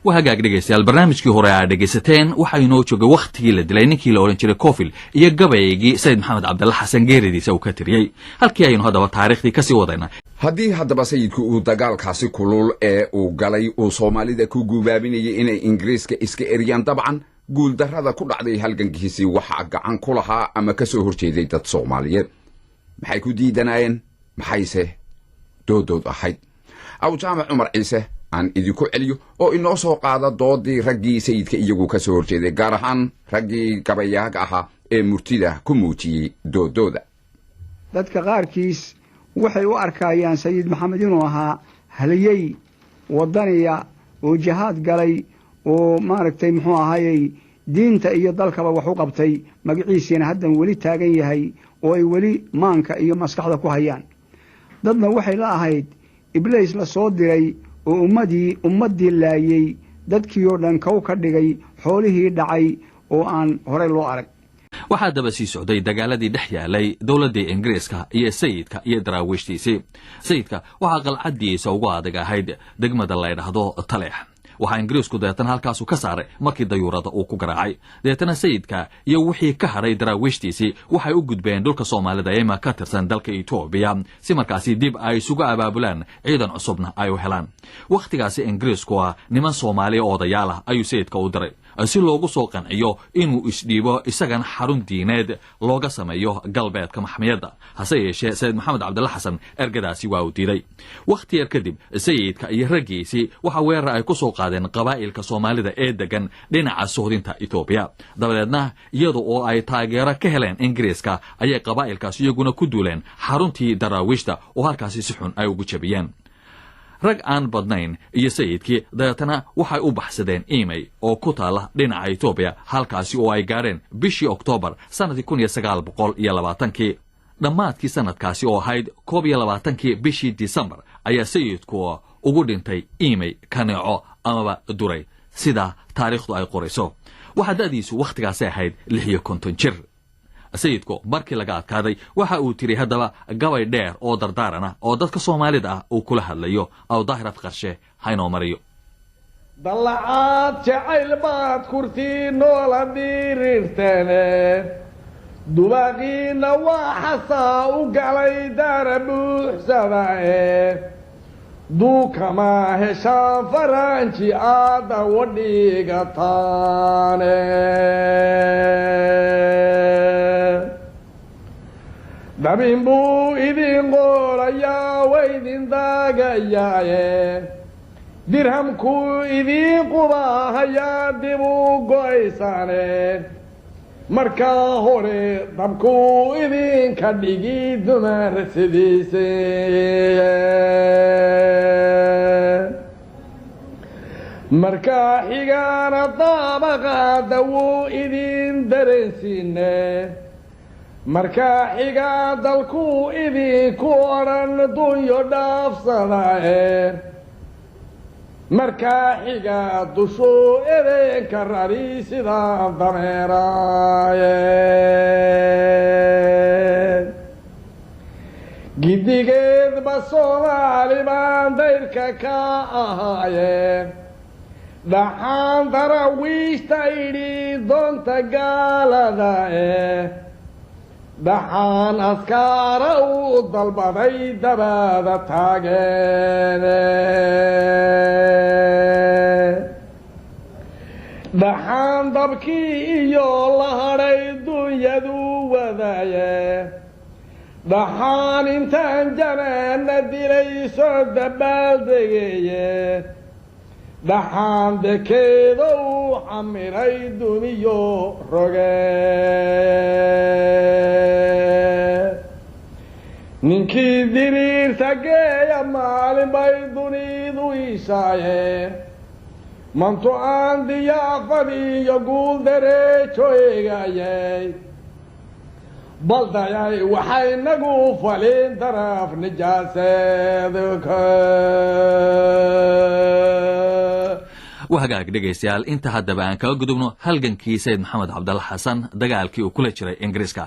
Waa hagaag, dhegaystayaal. Barnaamijkii hore aad dhegaysateen waxaa inoo joogay wakhtigii la dilay ninkii la odhan jiray Cofil iyo gabaygii Sayid Maxamed Cabdalla Xasan geeridiisa uu ka tiriyey. Halkii aynu haddaba taariikhdii kasii wadayna. Haddii haddaba sayidku uu dagaalkaasi kulul ee uu galay uu Soomaalida ku guubaabinayay inay Ingiriiska iska eriyaan, dabcan guuldarrada ku dhacday halgankiisii waxaa gacan ku lahaa ama ka soo horjeeday dad Soomaaliyeed. Maxay ku diidanaayeen? Maxayse doodood ahayd? Awjaamac Cumar Ciise aan idinku celiyo oo inoo soo qaada doodii raggii sayidka iyagu ka soo horjeeday, gaar ahaan raggii gabayaaga ahaa ee murtida ku muujiyey doodooda. Dadka qaarkiis waxay u arkayaan Sayid Maxamed inuu ahaa haliyey wadaniya oo jihaad galay oo, maaragtay, muxuu ahaayey, diinta iyo dalkaba wax u qabtay, magaciisiina haddan weli taagan yahay oo ay weli maanka iyo maskaxda ku hayaan. Dadna waxay la ahayd ibliis la soo diray oo ummaddii laayey, dadkii oo dhan kow ka dhigay, xoolihii dhacay oo aan horey loo arag. Waxaa daba sii socday dagaaladii dhex yaalay dowladdii Ingiriiska iyo sayidka iyo daraawiishtiisii. Sayidka waxaa qalcaddiisa ugu adag ahayd degmada laydhahdo Taleex. Waxaa Ingiriisku dabeetana halkaasu ka saaray markii dayuurada uu ku garaacay. Dabeetana sayidka iyo wixii ka hadhay daraawiishtiisii waxay u gudbeen dhulka Soomaalida ee ima ka tirsan dalka Etoobiya, si markaasi dib ay isugu abaabulaan, ciidan cusubna ay u helaan. Wakhtigaasi Ingiriisku ah niman Soomaaliya oo odayaal ah ayuu sayidka u diray si loogu soo qanciyo inuu isdhiibo, isagana xarun diineed looga sameeyo galbeedka maxmiyadda. Hase yeeshee Sayid Maxamed Cabdilla Xasan ergadaasi waa uu diiday. Wakhti yar kadib sayidka iyo raggiisii waxa weerar ay ku soo qaadeen qabaa'ilka Soomaalida ee degan dhinaca sohdinta Etoobiya. Dabadeedna iyada oo ay taageero ka heleen Ingiriiska ayay qabaa'ilkaas iyaguna ku duuleen xaruntii Daraawiishta oo halkaasi si xun ay ugu jabiyeen rag aan badnayn iyo sayidkii. Dabeetana waxay u baxsadeen Imey oo ku taala dhinaca Etoobiya, halkaasi oo ay gaadheen bishii Oktoobar sannadkii 1920-kii. Dhammaadkii sanadkaasi oo ahayd 21-kii bishii Disembar ayaa sayidku ugu dhintay Imey kaneeco amaba duray, sida taariikhdu ay qorayso. Waxaa da'diisu wakhtigaasi ahayd 56 jir. Sayidku markii laga adkaaday waxa uu tiri haddaba gabay dheer oo dardaaran ah oo dadka Soomaalida ah uu kula hadlayo. Aw Daahir Afqarshe haynoo mariyo. Dallacaad jacayl baad kurtii noola diriirteene, dubaaqiina waa xasaa u galay daara buuxsadae, duukama heshaan faranji aada wadhigataane. Dabin buu idin qoolayaa, waydin daagayaaye, dirhamkuu idiin qubaahayaa, dib u go'aysane. Markaa hore dabkuu idinka dhigi dumar sidiise. Markaa xigaana daabaqaada wuu idin dareensiine. Markaa xigaa dalkuu idinku odhan dunyo dhaafsadae. Markaa xigaa dushuu idinka rari sida dameeraaye. Giddigeedba Soomaali baan dayrka ka ahaaye, dhaxaan darawiishta idhi doonta gaalada e, dhaxaan askaara uu dalbaday dabaada taageene, dhaxaan dabkii iyo la hadhay dunyadu wadaaye, dhaxaan intaan janaana dilay soo dabaaldegeeye, dhaxaan dekeeda uu xamiray dumiyo roge. Ninkii diriirta geeya maalin bay dunidu iishaaye, mantu aan diyaafad iyo guul dareejo eegayay, baldayay waxay nagu falin daraf nijaaseedka. Waa hagaag, dhegaystayaal. Inta haddaba aan kaga gudubno halgankii Sayid Maxamed Cabdalla Xasan, dagaalkii uu kula jiray Ingiriiska.